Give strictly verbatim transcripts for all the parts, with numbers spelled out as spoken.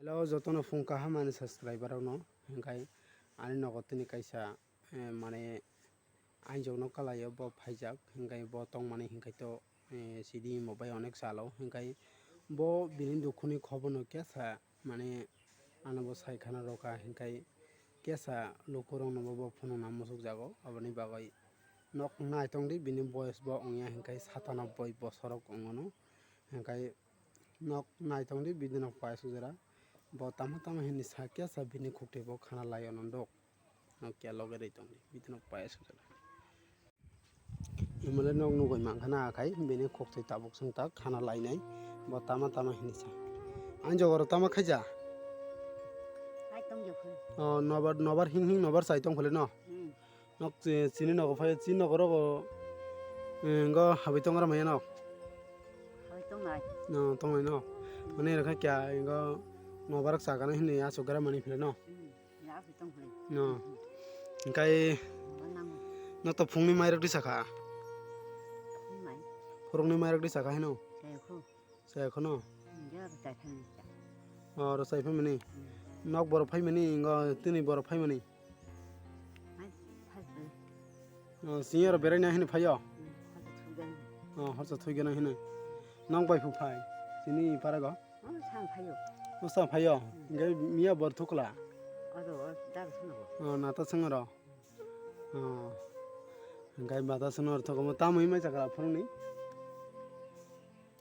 Hello, jotono phung kaham ani subscriber rokno. Hinkhe ani nogo tini kaisa, eh, mane, ainjokno kalaio bo phaijak, hinkhe bo tongmani hinkhe to, eh, sidi imo bai onek salo, hinkhe bo bini dukhuni khoborno kesa, mane, ano bo sai khana rokha, hinkhe kesa lukurokno bo, bo phunukna musukjago, aboni bagwi nok naitongdi, bini boyes bo wngya hinkhe satanobboi bosorok wngono, hinkhe nok naitongdi, bini nok paisu jora, bo tamo tamo hinwi sa kesa bini khuktwi bo khana laio nondok. Nok ya loge rwi tongdi, bini nok paya sujak. Emole nok nugui mankha na akhai, bini khuktwi tabuk sung tak khana lainai, bo tama tama hinwi sa. Ang jogoro tama khaija? Hai tong jokho. O, nobar, nobar hing hing nobar chai tong phole no? Hmm. Nok chi-, chini nogo phai, chini nogo rogo, eh, ngo habai tong gra maya nok? Habai tong nai. No, tong nai no. Mane rokha kya, ngo nobar chagana hinwi asuk gra mani phole no? Hmm. Ya, asuk tong phole. No. Hinkhe no to phungni mai rok di sakha. Phungni mai. Phurungni mai rok di sakha hino. Khe kho. Saya kheno. Ya, rwchai phai mani. O, rwchai phai mani. Hmm. Nok borok phai mani, ngo tini borok phai mani. Hai, phai phai. O, sini aro berai na hini phaio. Hmm, phai phai thugani. O, horsa thugani hini. Nang bai phu phai. Sini para go. O, sang phaio. O, sang phaio. Hmm. Ngai miya bor thukla. Aro, dar sunu. O, nata sengro. O. Ngai bata sunu aro thukamo tamui mai chakra phuruni.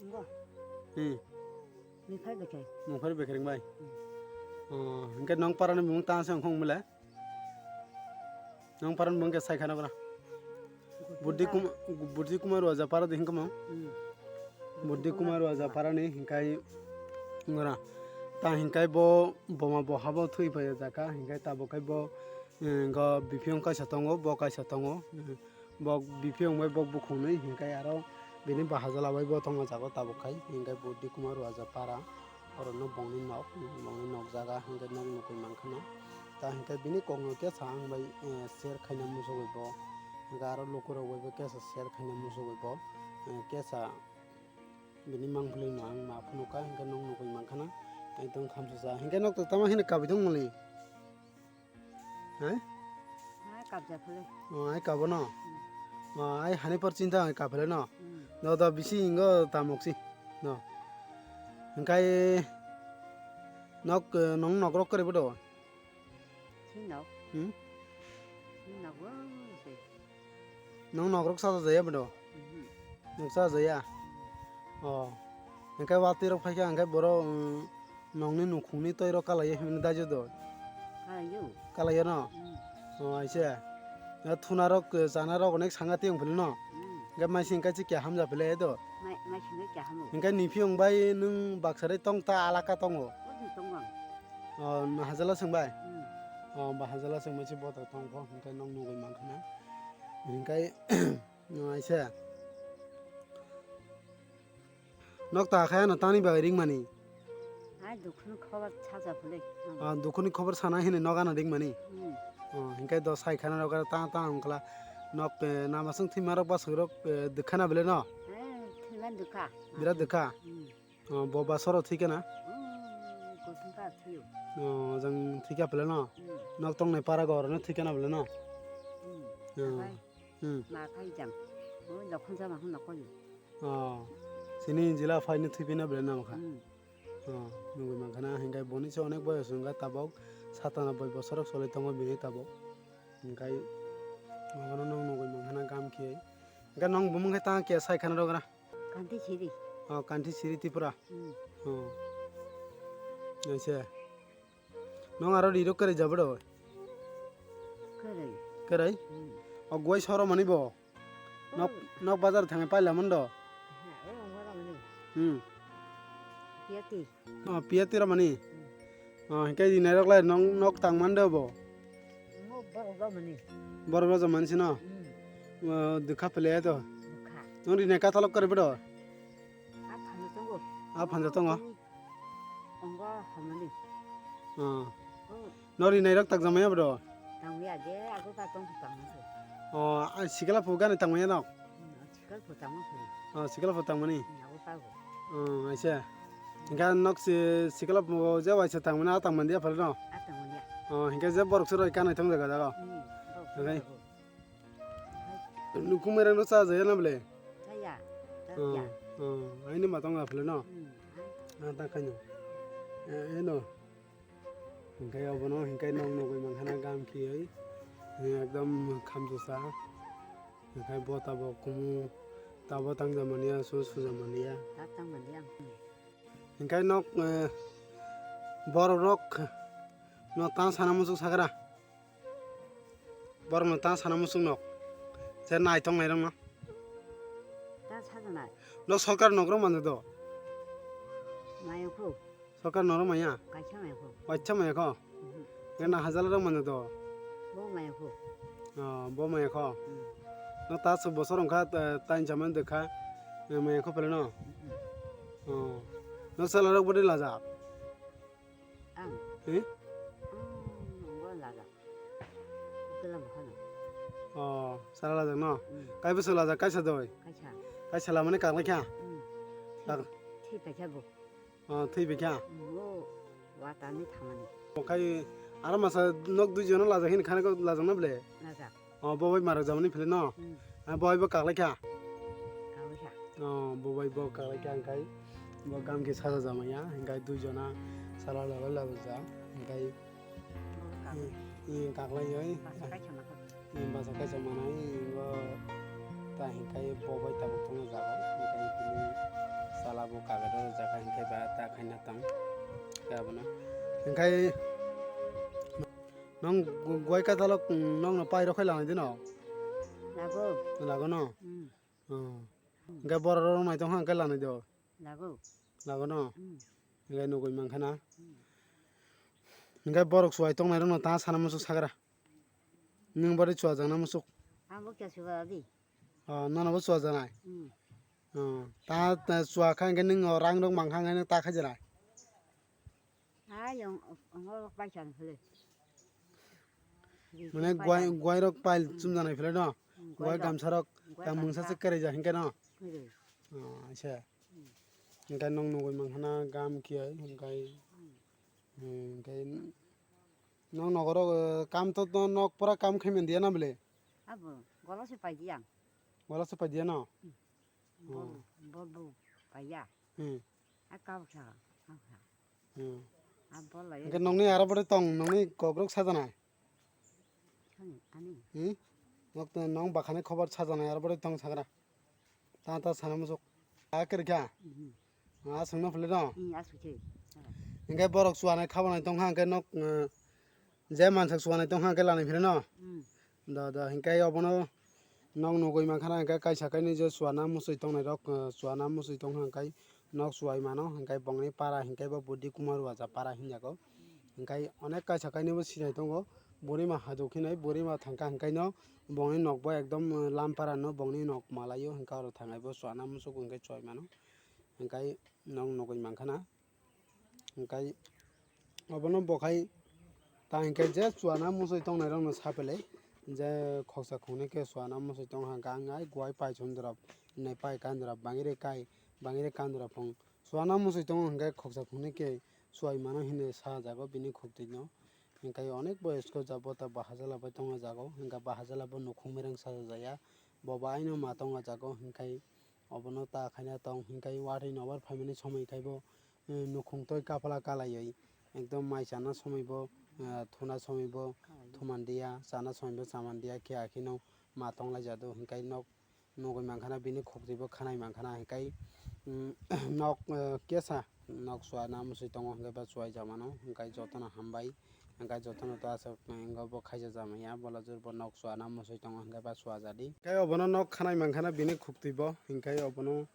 Ngo. Hmm. Ni phai bekhai. Mung phai bekhring bai. Hmm. O, hingke nong parani bumung ta se ongkhong mile. Nong parani bumung ke sai khana gra. Buddhi Kum-, Buddhi Kumar Waja para de hingke mo. Hmm. Buddhi Kumar Waja para ni hingkai ngora. Ta hingkai bo boma bo habo thui phai jaka hingkai ta bo kai bo, eh, go bipiyong kaisa tongo, bo kaisa tongo. Hmm. Bok bipiyong bai bok bukhungnwi hinkhe aro bini bahajala bai bo tongma jago tabuk khai hinkhe Buddhi Kumar Waja para oro no bongni nok, bongni nok jaga hinkhe nok nukui mankha na. Ta hinkhe bini kokno kesa ang bai, eh, share khaina muchugui bo hinkhe aro lukurok bai bo kesa share khaina muchugui bo, eh, kesa bini mangpili no ang ma phunukha hinkhe nok nukui mankha na. Ekdom khamsa sa hinkhe nok tama hino kabui tong mali. Hai? Hai kabja phale. O, ai kabo no. Hmm. O, ai hani por chinta ai kaphele no. Hmm. Do do bisi ingo tamok si. No. Hingkai nok, eh, nong nok rok kare bodo. Sinok. Hmm? Sinok bo se. Nong nok rok sa jaya bodo. Mhm. Nok sa jaya. O. Hingkai wati rok phaikha hingkai boro, um, nongni nukhungni toiro kalaiya himni dajo do? Kalaiyo. Kalaiya no? Mm. O, aise. Na thuna rok, eh, chana rok onek sanga tiyong phili no? Mm. Hingke maising kachi kya hamja phile do? Mai-, maising kya hamo. Hingke niphi ong bai nung baksari tong ta alaka tongo? Odi tong ang. O, na hajala seng bai? Mm. O, ba hajala seng maisi boto tong kho, hingke nong nugui mankha na. Hingke, no, aise. Nok ta khe ano tani bagwi ringmani. Hai dukhuni khobor saja phulai. Ah, dukhuni khobor sana hini nok ano ringmani. Hmm. Oh, hinkhe do sai khana rok ta ta ongkla nok pe nama sung thima rok ba sui rok, eh, dikha na bele no. Eh, thima dikha. Birat dikha. Hmm. Oh, bo ba soro thikana. Hmm, kusung ka thiyo. Oh, jang thika bele no. Hmm. Nok tongnai para gor no thikana bele no. Hmm. Oh. Hai. Hmm. Ma khai jang. Oh, dokhon jama hon nokoli. Oh, sini jila phaini thwipina belai nang kha. Hmm. Oh, nugui mankha na, hinkhe boni se onek boyos wngkha tabok, satana boi bosorok choli tongo bini tabok. Hinkhe, abono nung nugui mankha na gam khe. Hinkhe nong bumung khe tang khe sai khana rogra. Kanti siri. Oh, Kanti siri Tripura. Hmm. Oh. Aise. Nong aro rirok kwrwi jabado? Kwrwi. Kwrwi? Hmm. O guai soro mani bo? Nok, hmm, nok bazar thangwi paila mando? Ha, o ongora mani. Hmm. Piyati. O, piyati ro mani? Hmm. O, hinkhe rinai rok lai nong nok tang mando bo? Mo borok rok mani. Borok rok mani sino? Hmm. O, dukha pele to? Dukha. Nong rinai kathalok kwrwi bodo? A phano tongo. A phano tongo? Tongo hamani. Oh. Oh. Nori nairok takjamaya bro? Tangwi age, ago ka tong tangmani. Oh, a sikla phu gani tangmaya no? Hmm, sikla phu tangmani. Oh, sikla phu tangmani. Hmm, ago ka go. Oh, aisa. Hinkhe nok si sikla bo je waisa tangmani a tangmani ya phalno. A tangmani ya. Oh, hinkhe je borok se roi kanai thong jaga jaga. Hmm, borok se Oke. roi bo. Nukhung mereng no cha jaya na bole? Chaya. Oh, Chaya. oh, aini ma tong aphele no? Hmm, ai. Ah, ta khaino. Eh, eno. Hinkhe obono hinkhe nok nugui mankha na gam khiyoi. Eh, ekdom khamjusa. Hinkhe bo tabok kumu tabo tang jamani ya, su su jamani ya. Ta tang mani ya. Hinkhe nok, eh, borok rok no ta sana muchuk sagra. Borok no ta sana muchuk nok. Je nai tong nai rok no. Ta sajanai. No sorkar nok rok mano do. Mayang khu. Sorkar nok rok maya. Kaisa mayang khu. Wacha maya kho. Mhm. Hinkhe na hajala rok mano do. Bo mayang khu. Oh, bo maya kho. Hmm. No ta su bosor wngkha, eh, ta hinsa mani dekha. Eh, maya kho pele no. Mhm. Oh. No sala rok bodi laja. Ang. Eh? Ang, ang bo laja. Ukila mo khano. Oh, sala laja no. Hmm. Kai bwswk laja kaisa doi. Kaisa. Kaisa lamani kak lai kha. Hmm. Kak- Thwi paisa bo. Oh, thwi bai kha. Hmm, bo watani thamani. Okai aro masa nok dui jono laja hini khana ko laja na ble. Laja. Oh, bo bai mara jamani phile no. Hmm. Ah, bo bai bo kak lai kha. Kak lai kha. Oh, bo bai bo kak lai kha angkai. Bo gam ke saja jamaya, angkai dui jona sala laga laga ja, angkai Bo kak. Ih, ih, kaklai oi. Basa kaisa maka. Ih, basa kaisa manai, bo ta hinkai bo bai tabuk tongna jago. Hinkai bini sala bo kaga do jaga hinkai ba ta khaina tang. Khe abono. Hinkai nong gu-, guai katalok, mm, nong no pai rok khai lanai dino. Lago. Lago no? Hmm. Oh. Hinkai borok rok nai tong kha hinkai lanai do. Lago. Lago no? Hmm. Hinkai nugui mankha na. Hmm. Hinkai borok chuai tongnai rok no ta sana muchuk sagra. Nwng bari chuajak na muchuk. Ang bo kya chuba di. Oh, nono bo chuajaknai. Hmm. Oh, ta, ta chua kha hinkai nwng o rang rok mankha hinkai nwng ta khaijana. Ai, ang, ang o paisa ni phale. Mane guai, guai rok pile chumjanai phele no? Hmm, guai guai rok. Gamsa rok guai tang mungsa gamsa. Se kerei ja hinke no? Kerei. Oh, acha. Hmm. Hinke nong nugui mankha na gam kiya hinke. Hmm. Hmm, hinke nong nogoro, eh, kam to, to nok pura kam khai mandiya na bole? Abo, gola se pai diya. Gola se pai diya no? Hmm. Oh. Bol, bol bo pai ya. Hmm. A kau sa, kau sa. Hmm. A bol la. Hingke nongni aro bwrwi tong, nongni kokrok sajanai. Sani, ani. Hmm? Nok to nong bakhani khobor sajanai aro bwrwi tong sagra. Ta ta sana musuk. A kiri kha? Mhm. A songno phule no? Hmm, a sukhe. Hingke borok chuanai khabanai tongkha hingke nok, eh, je mansak chuanai tongkha hingke lanai phire no? Hmm. Da, da, hingke obono nok nugui mankha na hingke kaisa kainwi je chuana musui tongnai rok, eh, chuana musui tongkha hingke nok chuai mano, hingke bongni para hingke bo Budi Kumar Waja para hinjago. Hingke onek kaisa kainwi bo sinai tongo, burima hadu khinai, burima thangkha hingke no bongni nok bo ekdom, eh, lampara no bongni nok malaio, hingke oro thangai bo chuana musuk hingke chuai mano, hingke nok nugui mankha na. Hingkai obono bo khai ta hingke je chuana musui tongnai rokno sapele je khoksa khungnwi khe chuana musui tongkha hingke ang ai guai pai chondrop hinwi pai kandrop bangiri kai bangiri kandrop phung chuana musui tongo hingke khoksa khungnwi khe chuai mano hinwi sajago bini khuktwino hingke onek bo esko jabo ta bahajala bai tongna jago hingke bahajala bo nukhung mereng sajajaya bo bo aino ma tongna jago hingke obono ta khaina tong hingke watwi nobar phaimani somoi khai bo. Eh, nukhung twi kapla kalaiwi ekdom mai chana somoi bo, eh, thuna somoi bo thumandiya, chana somoi bo chamandiya, khe akheno ma tonglaijado, hinkhai nok nugui mankhana, bini khukjwi bo khanai mankhana, hinkhai, mm, nok, eh, kesa nok chuana musui tongo, hinkhai ba chuai jamano, hinkhai jotono hambai. Hingke jotono ta aswk wngkha bo khaisa jamaya, bola jor bo nok chuana musui tongo, hingke ba chuajadi. Hingke obono nok khanai mankha na bini khuktwi bo, hingke obono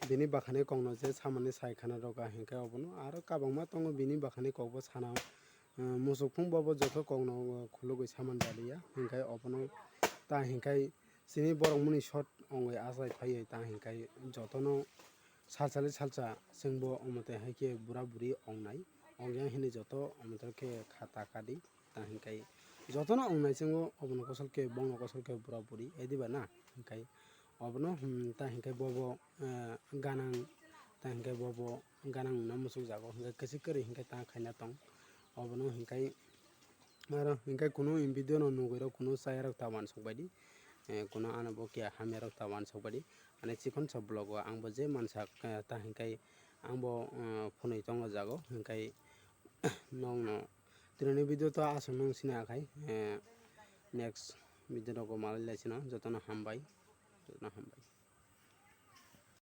bini bakhani kokno je samani sai khana rwkha, hingke obono aro kabangma tongo bini bakhani kokbo sana, eh, musuk phung bo, bo joto kokno khulugwi saman jaliya, hingke obono ta hingke chini borok mani short wngwi achai phaiwi ta hingke jotono salsali salsa chwngbo omote hai khe bura buri wngnai, wngya hinwi joto omote khe kha ta kadi, ta hinkhai jotono wngnai chwngbo obono kosol khe bongno kosol khe bura buri ediba na hinkhai obono, hmm, ta hinkhai bobo, eh, ganang ta hinkhai bobo, ganang no musuk jago, hinkhe kwchwk kwrwi hinkhe ta khaina tong. Obono hinkhe aro hinkhe kunu in video no nugwi rok kunu chaya rok ta wansuk baidi, eh, kunu ano bo kiya hamya rok ta wansuk baidi. Ani chikon sa vlog o ang bo je mansa, eh, ta hinkhe ang bo, eh, phunui tongo jago, hinkhe nokno tini video to aswk nung sini akhai, eh, next video rogo malai lai sino, jotono hambai, jotono hambai.